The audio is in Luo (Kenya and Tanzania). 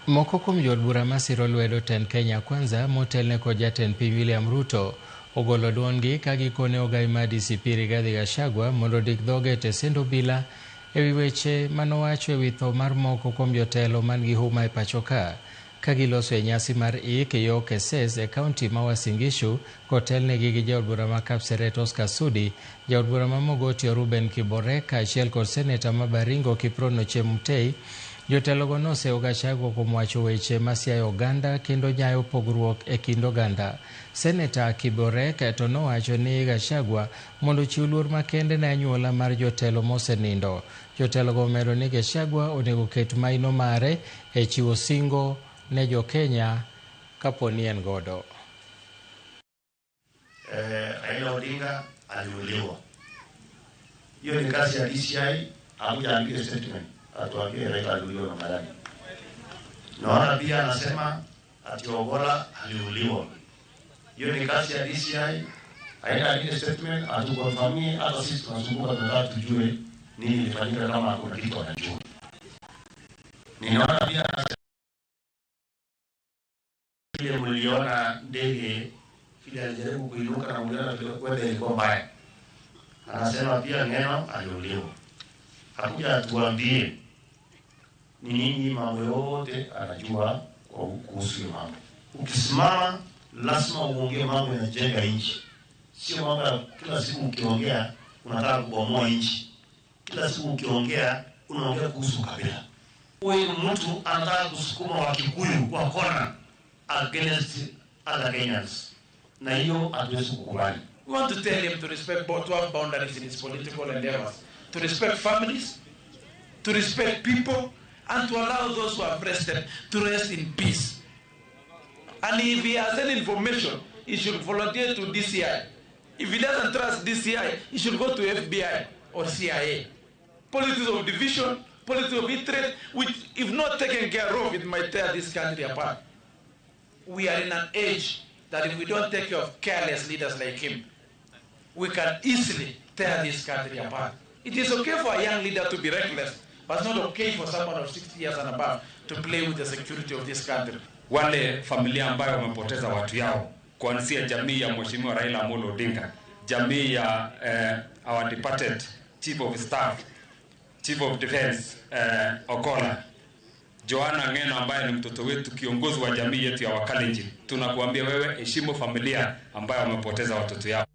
Moko kuom jood bura masiro lwedo tend Kenya Kwanza motelne kod jatend piny William Ruto ogolo duondgi ka gikone ogai mar DCP Rigathi Gachagua mondo odik dhoge e tesend obila ewi weche manowacho ewi tho mar moko kuom jotelo man gi huma e pacho ka. Ka giloso e nyasi mar ik yo Keses e kaunti ma Uasin Gishu kotelnegi gi jaod bura ma Kapseret Oscar Sudi, jaod bura ma Mogotio Ruben Kiborek kaachiel kod seneta ma Baringo Kiprono Chemutei. Jotelogo noseyo Gachagua kuom wacho weche masiayo oganda kendo nyayo pogruok e kind oganda. Seneta Kiborek to nowacho ni Gachagua mondo ochiw luor makende ne anyuola mar jotelo mosenindo. Jotelogo omedo ni Gachagua onego ket maino mare e chiwo singo ne jo-Kenya kapo ni en godo. Raila Odinga aliuliwa. Hiyo ni kazi ya DCI, akuja andike statement atuambie Raila aliuliwa namna gani. Naona pia anasema ati Ogolla aliuliwa. Hiyo ni kazi ya DCI, aenda andike statement atukonfirmie, hata sisi tunazunguka tunataka tujue nini ilifanyika, kama kuna kitu anajua. Ninaona pia vile mliona ndege vile alijaribu kuinuka na mliona vile weather ilikuwa mbaya. Anasema pia Ng'eno aliuliwa. Hakuja atuambie ni nini, mambo yote anajua kwa kuhusu hiyo mambo. Ukisimama lazima uongee mambo yanajenga nchi, sio mambo ya kila siku ukiongea unataka kubomoa nchi. Kila siku ukiongea unaongea kuhusu kabila. Huyu mtu anataka kusukuma Wakikuyu kwa kona against other Kenyans, na hiyo hatuwezi kukubali. We want to tell him to respect both, to have boundaries in his political endeavors, to respect families, to respect people, and to allow those who have rested to rest in peace. And if he has any information, he should volunteer to DCI. If he doesn't trust DCI, he should go to FBI or CIA. Politics of division, politics of hatred, which if not taken care of, it might tear this country apart. We are in an age that if we don't take care of careless leaders like him, we can easily tear this country apart. It is okay for a young leader to be reckless, but it's not okay for someone of 60 years and above to play with the security of this country. Wale familia ambayo wamepoteza watu yao, kuanzia jamii ya Mheshimiwa Raila Amolo Odinga, jamii ya our departed Chief of Staff, Chief of Defense Ogolla, Joanna Ng'eno ambaye ni mtoto wetu, kiongozi wa jamii yetu ya Wakalenjin. Tunakuambia wewe, heshimu familia ambayo wamepoteza watoto yao.